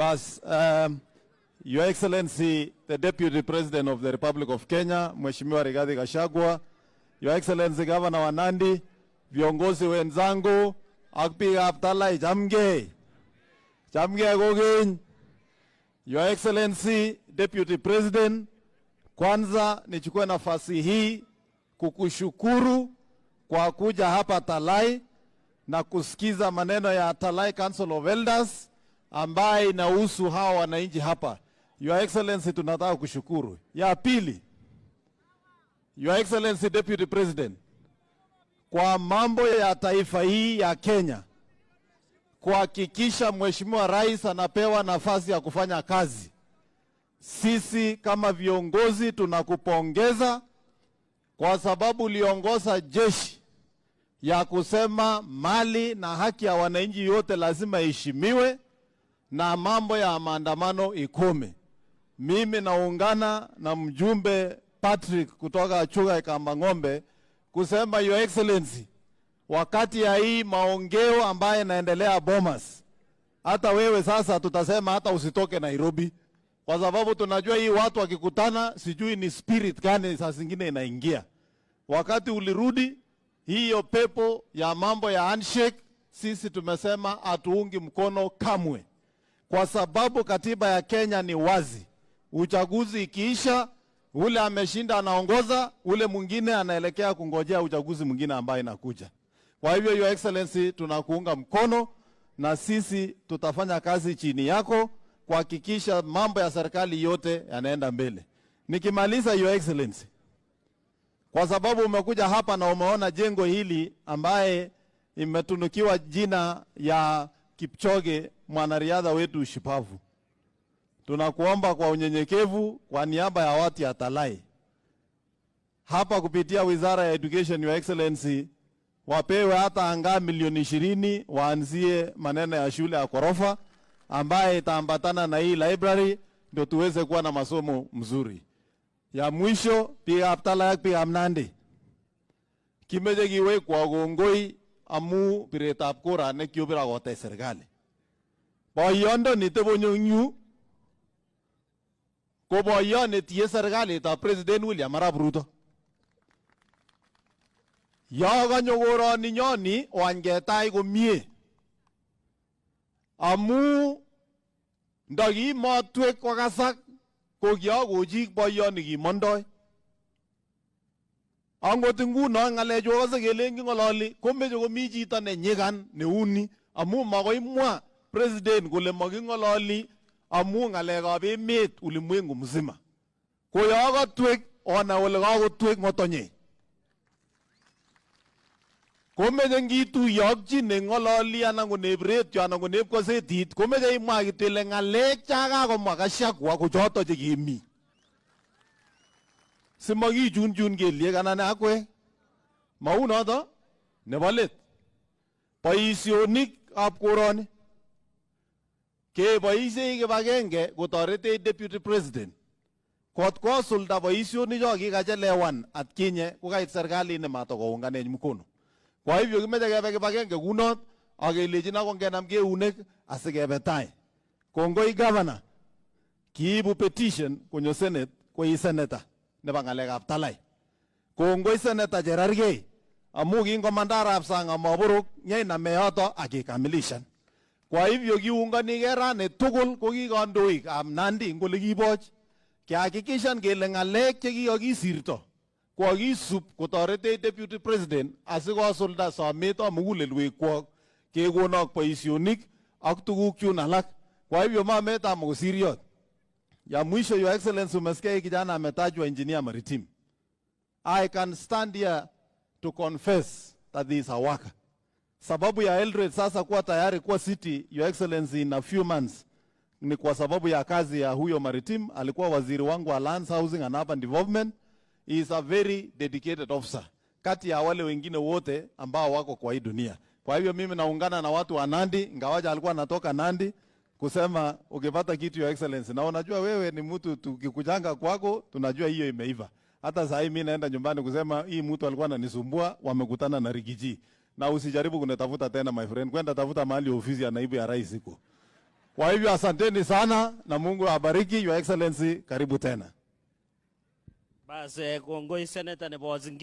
Bas, Your Excellency, the Deputy President of the Republic of Kenya, Mheshimiwa Rigathi Gachagua, Your Excellency Governor wa Nandi, viongozi wenzangu, ak biikab Talai, chamgei. Chamgei kokeny. Your Excellency Deputy President, kwanza nichukue nafasi hii kukushukuru kwa kuja hapa Talai na kusikiza maneno ya Talai Council of Elders ambaye inahusu hawa wananchi hapa. Your Excellency, tunataka kushukuru. Ya pili, Your Excellency Deputy President, kwa mambo ya taifa hii ya Kenya, kuhakikisha Mheshimiwa Rais anapewa nafasi ya kufanya kazi. Sisi kama viongozi tunakupongeza kwa sababu uliongoza jeshi ya kusema mali na haki ya wananchi yote lazima iheshimiwe na mambo ya maandamano ikome. Mimi naungana na mjumbe Patrick kutoka Chuka Kamba Ng'ombe kusema, Your Excellency, wakati ya hii maongeo ambaye inaendelea Bomas, hata wewe sasa tutasema hata usitoke Nairobi, kwa sababu tunajua hii watu wakikutana, sijui ni spirit gani saa zingine inaingia. Wakati ulirudi hiyo pepo ya mambo ya handshake, sisi tumesema hatuungi mkono kamwe, kwa sababu katiba ya Kenya ni wazi. Uchaguzi ikiisha, ule ameshinda anaongoza, ule mwingine anaelekea kungojea uchaguzi mwingine ambaye inakuja. Kwa hivyo, Your Excellency, tunakuunga mkono na sisi tutafanya kazi chini yako kuhakikisha mambo ya serikali yote yanaenda mbele. Nikimaliza, Your Excellency, kwa sababu umekuja hapa na umeona jengo hili ambaye imetunukiwa jina ya Kipchoge, mwanariadha wetu shupavu. Tunakuomba kwa unyenyekevu kwa niaba ya watu ya Talai hapa kupitia Wizara ya Education, Your Excellency, wapewe hata angaa milioni 20 waanzie maneno ya shule ya ghorofa ambaye itaambatana na hii library, ndio tuweze kuwa na masomo mzuri. Ya mwisho, biikab Talai ak biikab Nandi, kimeche kiwekwa kongoi amu biretab kura nekiobir akotech serikali. Boyondoni tebonyo eng yu ko boyot netie serikalitab President William Arap Ruto. Yo kanyo koroni nyoni wany ketach komie amu ndakimotwek kokasak ko kiakochik boyoni kimondoi. Angot nguno ng'alechu akase kelen king'ololi komeche komi chito ne nyikan neuni amu makoi mwa president kole making'ololi amu ng'alekab emet ulimwengu mzima. Ko yo katwek onai ole kakotwek ng'otonye. Komeche ngituiyo ak chi neng'ololi anan ko neep radio anan ko neep kasetit, komeche imwa kityo ile ng'alek cha kakomwa Gachagua ko choto chekimi. Simakichunchun kelyek anan akwek. Mau noto nebo let. Boisionikab koroni keboisiei kibagenge kotoretech Deputy President kot kosulda boisionik cho kikachelewan atkinye kokait serikalit nematokounganech mkono. Kwa hivyo kimeche kebe kibagenge kunot ak kelechin akot ngenam keunek asikebe tai. Kongoi Governor, kiibu petition konyo Senate ko i senator nebo ng'alekab Talai. Kongoi Senator Cherargei amu kingomanda arap sang amaborok nyainame yoto akikamilishan. Kwa hivyo kiunganike rani tugul ko ki kandoikab Nandi ngole kiboch kehakikishan kele ng'alek chekikakisirto kokakisub kotoretech Deputy President asikosulda sometab mugulelwekwok kekonok boisionik ak tuguk chun alak. Kwa hivyo mametab mokosiriot. Ya mwisho, Your Excellency, umesikia hii kijana ametajwa engineer Maritim. I can stand here to confess that this is a worker. Sababu ya Eldoret sasa kuwa tayari kuwa city, Your Excellency, in a few months ni kwa sababu ya kazi ya huyo Maritim. Alikuwa waziri wangu wa Lands, Housing and Urban Development. He is a very dedicated officer kati ya wale wengine wote ambao wako kwa hii dunia. Kwa hivyo mimi naungana na watu wa Nandi, ingawaja alikuwa anatoka Nandi, kusema ukipata kitu, Your Excellency, na unajua wewe ni mtu tukikujanga kwako tunajua hiyo imeiva. Hata saa hii mimi naenda nyumbani kusema hii mtu alikuwa ananisumbua, wamekutana na Riggy G. Na usijaribu kunitafuta tena, my friend, kwenda tafuta mahali ofisi ya naibu ya rais iko. Kwa hivyo asanteni sana na Mungu awabariki. Your Excellency, karibu tena. Bas, kongoi, Senator nebo Uasin.